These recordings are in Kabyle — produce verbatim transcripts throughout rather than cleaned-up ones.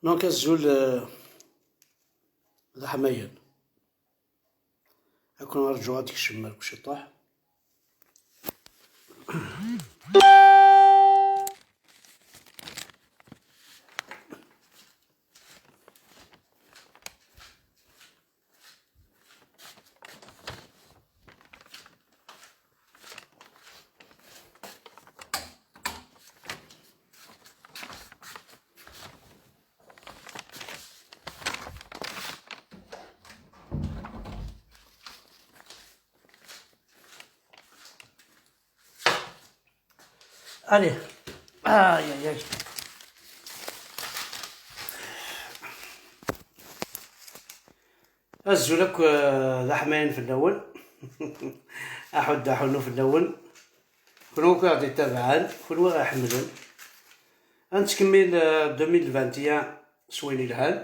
Donc, azul, euh, d aḥmayan. Ad ken-rǧuɣ ad d-kecmem ar ciṭuḥ. Allez. Aïe, aïe, aïe. Azul akk, eh, d aḥmayan fell-awen. Aḥuddu aḥunnu fell-awen. Kunwi akk i ɣ-d-ittabaɛen, kunwi i ɣ-iḥemmlen. Ad nettkemmil, eh, deux mille vingt et un s wayen yelhan.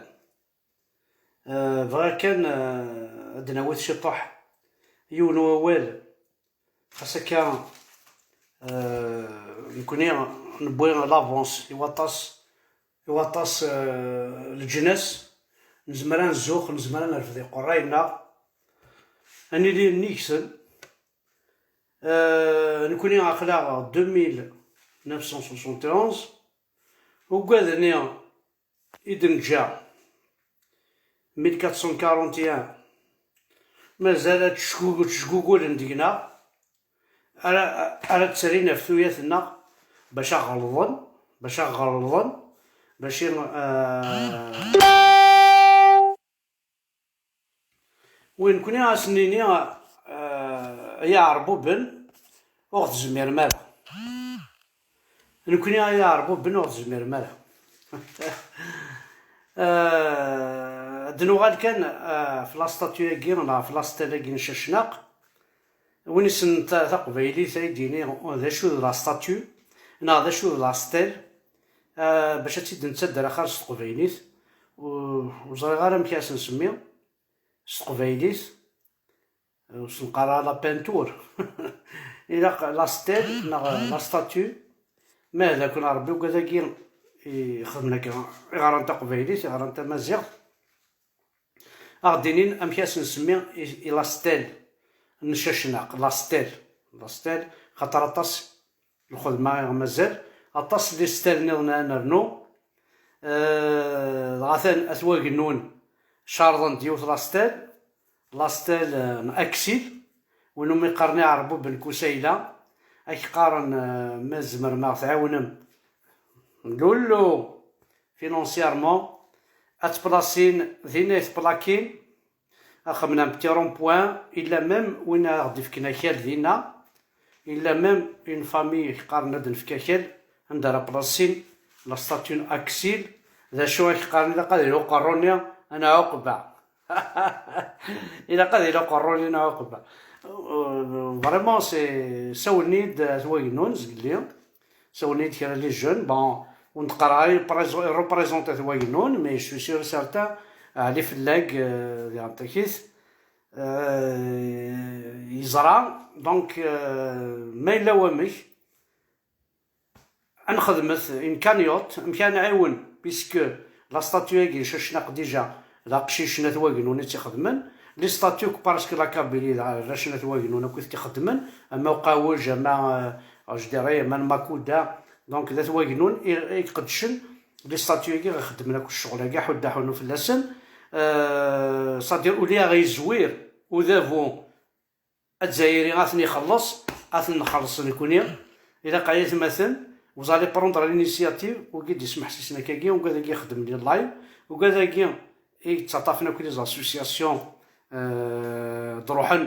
Eh, bɣiɣ kan, eh, ad d-nawi ciṭuḥ yiwen wawal. Xas akka, eh, nekkni newwi l'avance i waṭas, i waṭas, eh, leǧnas. Nezmer ad nzux, nezmer ad nerfed iqerray-nneɣ, ad nili nnig-sen. Eh, nekkni aql-aɣ deux mille neuf cent soixante et onze, ugaden-nni i d-neǧǧa mille quatre cent quarante et un, mazal ad ttcgu-, ttjgugulen deg-neɣ, ara, ara tterin ɣef tuyat-nneɣ bac aɣ-ɣelḍen, bac aɣ-ɣelḍen, bac i, eh, win nekkni ad sen-nini, eh, ay iɛerbuben, ur ɣ-tezmirem ara. Nekkni ay iɛerbuben ur ɣ-tezmirem ara. Eh, ad d-nuɣal kan, eh, ɣef la statue-agi neɣ ɣef la stèle-agi n Cacnaq. Win yessnen ta-, taqbaylit ay d-yini d acu d la statue neɣ d acu d la stèle, eh, bac ad tt-id-nettader axir s teqbaylit. U-, ur ẓriɣ ara amek ara s-nsemmi s teqbaylit. Ur s-neqqar ara la peinture. Ilaq la stèle neɣ la statue. Ma d akk n Ṛebbi, ugad-agi i xedmen akka, i ɣran taqbaylit, i ɣran tamaziɣt, a ɣ-d-inin amek ara s-nsemmi i, i la stèle n Cacnaq, la stèle, la stèle, xaṭer aṭas lxedma i ɣ-mazal, aṭas n les stèles nniḍen ara nernu. Eh, dɣa atan At Wagennun cerḍen-d yiwet la stèle, la stèle, eh, n Aksil, win umi qqaren Iɛerbuben n Kusayla, ad k-qqaren, eh, ma tzemrem a ɣ-tɛiwnem, lullu, financièrement, ad tplasin dinna i tplakin, ad xedmen un petit rond-point, illa même win ara ɣ-d-ifken akal dinna, illa même une famille i qqaren ad d-nefk akal, anda ara plasin la statue n Aksil, d acu i k-qqaren, ilaq ad yili uqerru-nni n Ɛuqba. Ilaq ad yili uqerru-nni n Ɛuqba. Euh, vraiment, c'est, sawlen-iyi-d At Wagennun zgelli. Sawlen-iyi-d kra les jeunes, bon, ur neqqar ara représent At Wagennun, mais je suis sûr et certain, Ɛli Fellag, euh, di Ɛeṭṭikit, euh, yeẓra, donc, euh, ma yella wamek, ad nexdmet une cagnotte, amek ara nɛiwen, puisque la statue-agi n Cacnaq déjà, d aqcic n At Wagennun i tt-ixedmen, les statues parce que la Kabylie d arrac n At Wagennun akk i t-ixeddmen, ama Uqawej, ama, euh, je dirais, ama Makuda, donc d At Wagennun i, i iqeddcen les statues-agi i ixeddmen akk ccɣel-agi, aḥuddu aḥunnu fell-asen, euh, c'est-à-dire ula ɣ-yezwir udabu azzayri ad ten-ixelleṣ, ad ten-nxelleṣ nekkni. Ilaq ay atmaten, vous allez prendre l'initiative, wigi d-ismeḥsisen akkagi, ugad-agi ixeddmen les lives, ugad-agi i yettaṭṭafen akk les associations, euh, d-ruḥen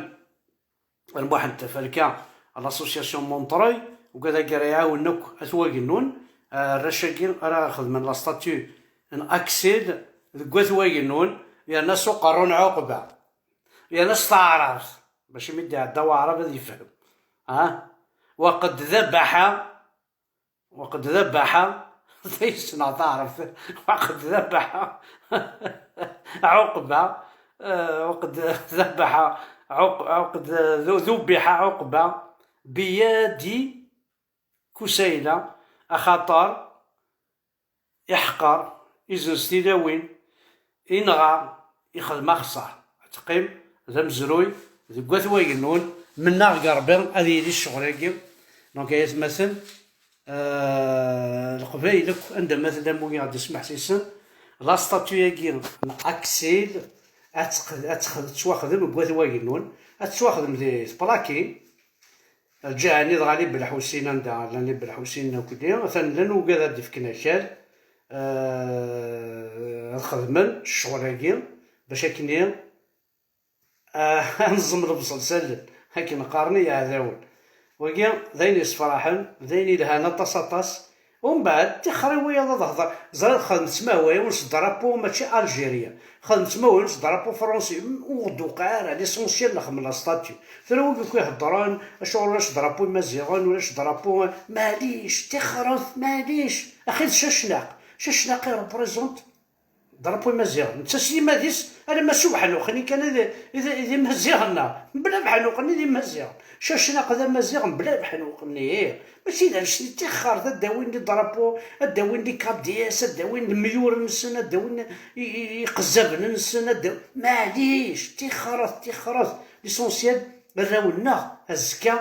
ar Muḥend Tafalka, l'association Montreuil, ugad-agi ara iɛawnen akk At Wagennun, euh, arrac-agi ara xedmen la statue n Aksil deg At Wagennun, yerna s uqerru n Ɛuqba. Yerna s taɛrabt, bac imi d-iɛedda waɛrab ad yefhem. Ha? Waqed d abaḥa, waqed d abaḥa, yessneɣ taɛrabt, waqed d abaḥa, Ɛuqba, eh, waqed d abaḥa, Ɛuq-, waqed d, d ubiḥa Ɛuqba, biyadi Kusayla, axaṭer iḥqer, Izenz tilawin, inɣa, ixdem axeṣṣar. Ad teqqim d amezruy deg wat Wagennun, mennaɣ deg Ṛebbi ad yili ccɣel-agi. Donc, ay atmaten, euh, Leqbayel akk, anda ma tellam, wagi ad d-ismeḥsisen, la statue-agi n Aksil, ad teq-, ad tex-, tettwaxdem deg wat Wagennun, ad tettwaxdem di tplakin, lǧiha-nni dɣa n Belḥusin, anda llan Belḥusin akk-nni, atan llan wigad ad d-ifken akal, euh, ad xedmen ccɣel-agi, bac akken, euh, ad nẓem lebṣel s allen, akken qqaren i yiɛdawen. Wagi d ayen yessefraḥen, d ayen yelhan aṭas, aṭas. Umbeɛd, tixer i wiyaḍ ad hḍer. Ẓriɣ xedmet ma wayen s drapeau mačči algérien. Xedmet ma wayen s drapeau français. M-, ur ɣ-d-uqiɛ ara, l'essentiel nexdem la statue. Tura wigi akk iheddren, acuɣer ulac drapeau imaziɣen, ulac drapeau, maɛlic, tixret, maɛlic. Axi d Cacnaq. Cacnaq i représente drapeau imaziɣen. Netta s yiman-is, alamma s ubeḥnuq-nni kan i d, i d, i d imaziɣen, neɣ? Mebla abeḥnuq-nni d imaziɣen. Cacnaq d amaziɣ mebla abeḥnuq-nni. Mačči d annect-nni, tixxert ad d-awin les drapeaux, ad d-awin les K D S, ad d-awin lemyur-nsen, ad d-awin i, i, iqezzaben-nsen, ad d-, maɛlic, tixxret, tixxret. L'essentiel, arraw-nneɣ, azekka,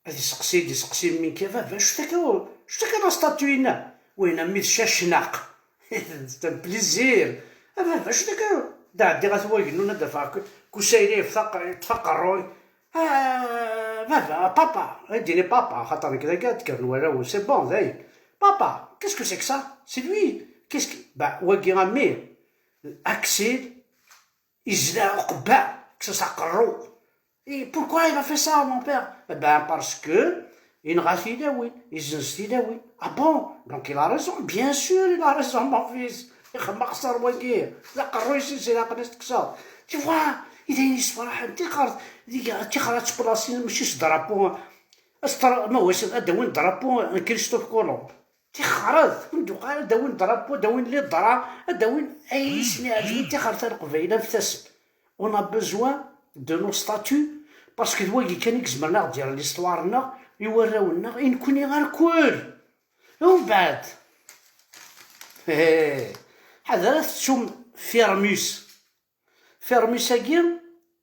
ad iseqsi, ad iseqsi mmi-k, a baba, acu-t akka, acu-t akka la statue-inna? Wayen am mi d Cacnaq. C'est un plaisir. A baba, acu-t akka? Da ɛeddiɣ at Wagennun, ad d-afeɣ ku-, Kusayri yeṭṭef aq-, yeṭṭef aqerruy. Ah, baba, papa, ad d-ini papa, xaṭer nekk dagi ad d-kkren warraw, c'est bon, dayen. Papa, qu'est-ce que c'est que ça? C'est lui. Qu'est-ce que, bah, wagi a mmi, Aksil, izla uqebba, kkes-as aqerru. Et pourquoi il a fait ça, mon père? Eh ben, parce que yenɣa tilawin, izenz tilawin. Ah bon? Donc il a raison, bien sûr il a raison, mon fils. Ixdem axeṣṣar wagi, d aqerru-is i s-ilaqen ad s-tekkseḍ. Tu vois, i d ayen yessefraḥen, tixer, tixer ad tplasin, mačči s drapeau. Astra-, ma ulac, ad d-awin drapeau n Christophe Colomb. Tixret, ur d-uqal ad d-awin drapeau, ad d-awin les draps, ad d-awin ayen i sen-iɛeǧben, tixret a Leqbayel, anfet-asen. On a besoin de nos statues, parce que d wagi kan i izemren ad ɣ-d-yerren l'histoire-nneɣ, i warraw-nneɣ, i nekkni alkul. Umbeɛd, ḥader ad tettum Firmus. Firmus-agi,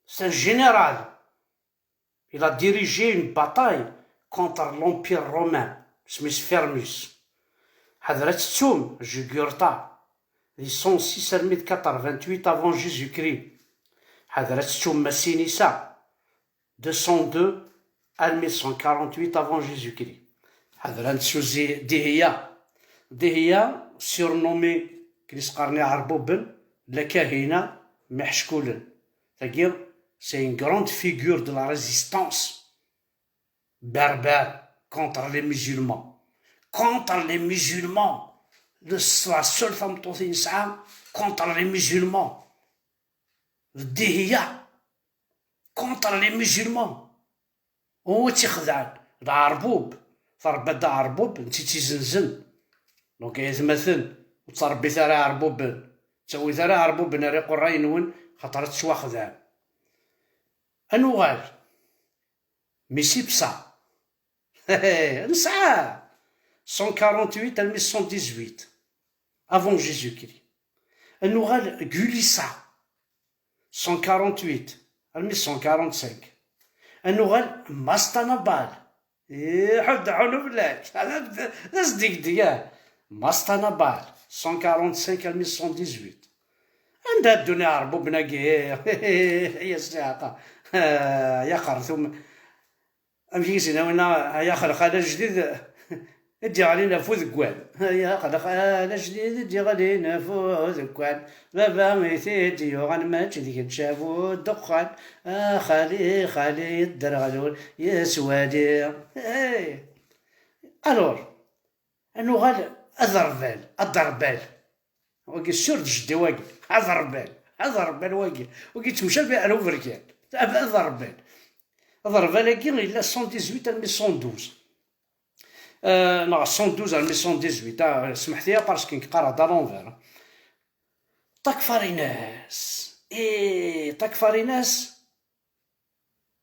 c'est un général. Il a dirigé une bataille contre l'Empire romain, isem-is Firmus. Ḥader ad tettum Jugurtha, di cent six armi d quatre-vingt-huit avant Jésus-Christ. Ḥader ad tettum Massinissa, deux cent deux armi cent quarante-huit avant Jésus-Christ. Ḥader ad nettu zi-, Dihya. Dihya, surnommé, akken i s-qqaren Iɛerbuben, la Kahina, Miḥeckulen. Tagi, c'est une grande figure de la résistance berbère contre les musulmans. Contre les musulmans. Le, la seule tameṭṭut i nesɛa contre les musulmans. D Dihya. Contre les musulmans. Ur tt-ixedɛen. D aɛerbub. Trebba-d aɛerbub, netta i tt-izenzen. Donc, ay atmaten, ur ttrebbit ara iɛerbuben. Ur ttawit ara iɛerbuben ar iqerray-nwen, xaṭer ad tettwaxedɛem. Ad nuɣal. Micipsa. Nesɛa cent quarante-huit armi cent dix-huit avant Jésus-Christ. Ad nuɣal Gulissa, cent quarante-huit armi cent quarante-cinq. Ad nuɣal Mastanabal. Iḥudd ḥunu fell-ak. D asdegdeg, ah. Mastanabal, cent quarante-cinq armi cent dix-huit. Anda ddun iɛerbuben-agi? Ya ssiɛqa. Ya xertum. Amek i s-nnan winna, ay axelxal ajdid i d-yeɣlin ɣef udekkan. Ay axelxal ajdid i d-yeɣlin ɣef udekkan. Baba i t-id-yuɣen mačči d kečč a bu ddexxan. A xali, xali, dderɣel ur yettwali. Hey. Alors, ad nuɣal aderbal, aderbal. Wagi sûr d jeddi wagi. Aderbal, aderbal wagi. Wagi yettemcabi ar uberkan. Aderbal. Aderbal-agi yella cent dix-huit armi cent douze. Euh, neɣ cent douze armi cent dix-huit. Ah, smeḥt-iyi parce que nekk qqareɣ-d à l'envers. Takfarinas. Eh, Takfarinas.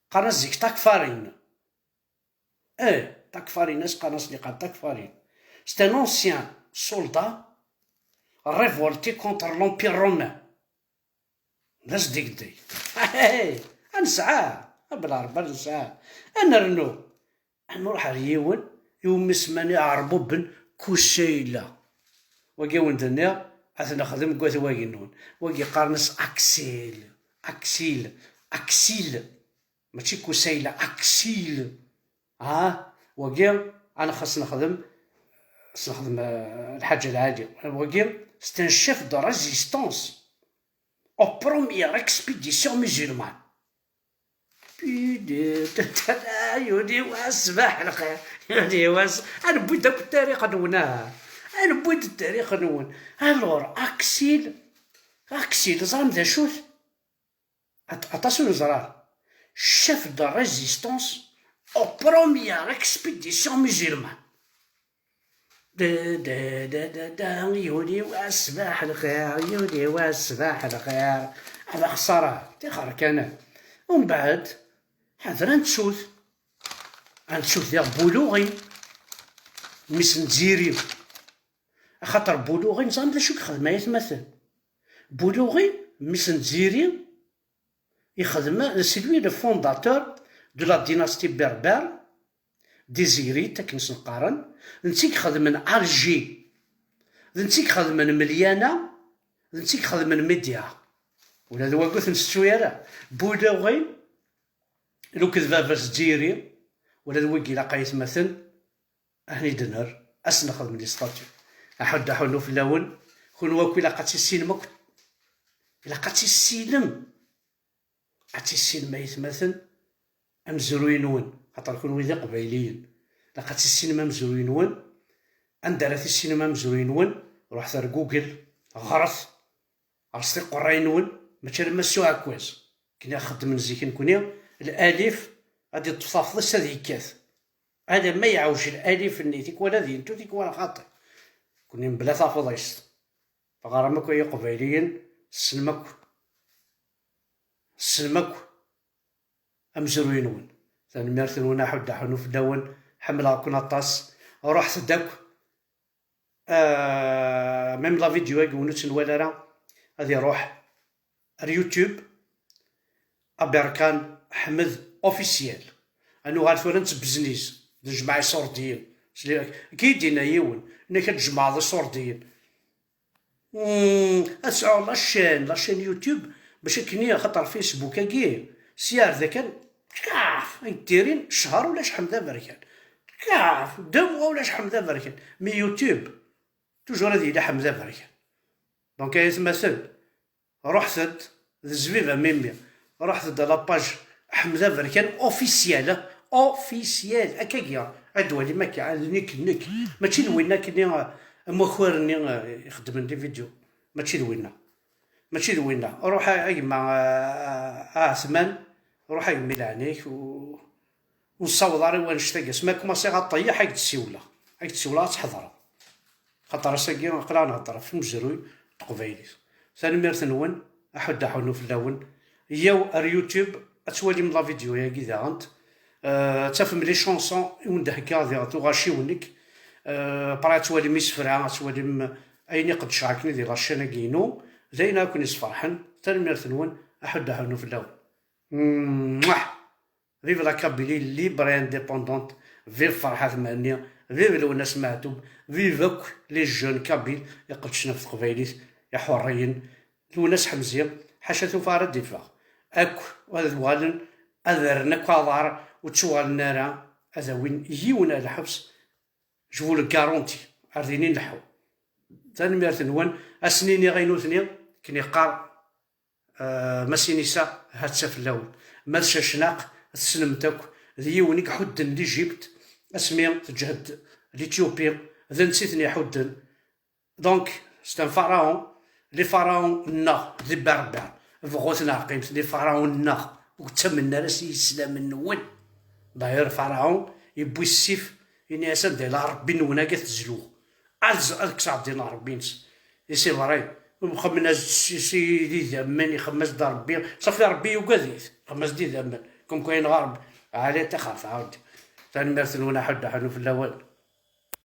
Qqaren-as zik Takfarin. Eh, Takfarinas, qqaren-as niqal Takfarin. C'est un ancien soldat Révolté contre l'Empire romain. D asdegdeg. Hey, ad nesɛa. A Belɛerba, ad nesɛa. Ad nernu. Ad nruḥ ar yiwen iwumi semman iɛerbuben Kusayla. Wagi wen-d-nniɣ, ad t-nexdem deg wat wagi-nwen. Wagi qqaren-as Aksil. Aksil. Aksil. Mačči Kusayla, Aksil. Ha? Wagi, ad nexs nexdem, s nexdem, eh, lḥaǧa lɛali. Wagi, c'est un chef de résistance aux premières expéditions musulmanes. Yudi wa ṣṣbeḥ lxir, yudi wa ṣ-, ad newwi-d akk ttarix-nwen, ah. Ad newwi-d ttarix-nwen. Alors, Aksil, Aksil, ẓram d acu-t? At-, aṭas ur neẓra. Chef de résistance aux premières expéditions musulmanes. Da, da, da, da, da, yuli wass ṣṣbeḥ lxir, yuli wass ṣṣbeḥ lxir. Ala xsara, tixer kan. Umbeɛd, ḥader ad ntsut. Ad ntsut diɣ Buluɣi, mmi-s n Tiziri. Axaṭer Buluɣi, neẓra d acu i yexdem ay atmaten. Buluɣi, mmi-s n Tiziri, ixdem, c'est lui le fondateur de la dynastie berbère, des Zirites, akken sen-qqaren, d netta i ixedmen Alger, d netta i ixedmen Melyana, d netta i ixedmen Média. Ula d wagut ur t-nettu ara. Buluɣi, lukan d baba-s Tiziri, ula d wigi ilaq ay atmaten, ad ten-id-nerr, ad sen-nexdem les statuts. Aḥuddu aḥunnu fell-awen, kunwi akk ilaq ad tissinem akk. Ilaq ad tissinem. Ad tissinem ay atmaten amezruy-nwen, xaṭer kunwi d iqbayliyen. Ilaq ad tissinem amezruy-nwen. Anda ara tissinem amezruy-nwen? Ruḥet ar Google, ɣret, rẓet iqerray-nwen, mačči alamma s uɛekkaz. Akken i xeddmen zik nekni, lalif ad iṭṭef tafḍist ad yekkat. Alamma yeɛwej lalif-nni, tikwal ad yentu, tikwal xaṭi. Nekni mebla tafḍist. Teɣram akk ay iqbayliyen, tessnem akk. Tessnem akk amezruy-nwen. Tanemmirt-nwen, aḥuddu aḥunnu fell-awen. Ḥemmleɣ-ken aṭas. Ruḥet-d akk. Ah, même la vidéo-agi, win ur tt-nwala ara, ad iruḥ ar YouTube, Aberkan Ḥmed Officiel. Ad nuɣal tura nettbezniz, d nejmeɛ iṣurdiyen. Sli-, akka i d-yenna yiwen, inna-k ad tjemɛeḍ iṣurdiyen. Hmm, ad sɛuɣ la chaîne, la chaîne YouTube, bac akken i, axaṭer Facebook-agi, sya ar da kan, kaf, ay ddirin, ccher ulac Ḥmed Aberkan. Kaf, deux mois ulac Ḥmed Aberkan. Mais YouTube, toujours ad yili Ḥmed Aberkan. Donc, ay atmaten, ruḥet-d, d zzbib a mimi. Ruḥet-d à la page Ḥmed Aberkan officiel, officiel, akkagi, ad d-twalim akka, d nekk, nekk. Mačči d winna akkenni, am wakar-nni, eh, ixeddmen des vidéos. Mačči d winna. Mačči d winna. Ruḥ a, a gma, a, a Ɛetman, ruḥ a gma i leɛnaya-k, u, ur nessaweḍ ara i wanect-agi. Asmi ara kumaṣiɣ ad ṭeyyeḥ, ad k-d-ssiwleɣ. Ad k-d-ssiwleɣ ad tḥedreḍ. Xaṭer ass-agi aql-aɣ nhedder ɣef umezruy n teqbaylit. Tanemmirt-nwen, aḥuddu aḥunnu fell-awen. Yyaw ar YouTube, ad twalim la vidéo-agi daɣen. Euh, ad tafem les chansons i wen-d-heggaɣ di tuɣaciwin-ik. Euh, après ad twalim isefra, ad twalim ayen i qeddceɣ akken di la chaîne-agi-inu. D ayen ara ken-isferḥen. Tanemmirt-nwen, aḥuddu aḥunnu fell-awen. Mouah. Vive la Kabylie libre et indépendante. Vive Ferḥat Mhenni. Vive Lwennas Meɛtub. Vive akk les jeunes kabyles iqeddcen ɣef teqbaylit, iḥurriyen. Lwennas Ḥemzi, ḥaca tuffɣa ara d-iffeɣ. Akk ad uɣalen ad rren akk aḍar, ur ttuɣalen ara ad awin yiwen ar lḥebs. Je vous le garantis, ar din i nleḥḥu. Tanemmirt-nwen, ad sen-iniɣ i nutni, akken yeqqar, euh, Masinisa, ha-tt-a fell-awen. Ma d Cacnaq, tessnem-t akk, d yiwen i iḥudden l'Égypte, asmi teǧhed l'Éthiopie, d netta i ten-iḥudden. Donc, c'est un pharaon. Les pharaons-nneɣ, les Berbères, bɣut neɣ qqimet, les pharaons-nneɣ, ur ttamnen ara s yislamen-nwen. D'ailleurs, Pharaon, yewwi ssif, ini-as anda yella Ṛebbi-nwen, agi ad t-zluɣ. Ad z-, ad kkseɣ ddin Ṛebbi-ines. Et c'est vrai. Xemmen-as-d s, s, s idammen, ixemm-as-d Ṛebbi. Safi Ṛebbi yugad-it. Xemm-as-d idammen. Comme quoi yenɣa Ṛebbi. Ɛli ṭixer tɛawed. Tanemmirt-nwen, aḥuddu aḥunnu fell-awen.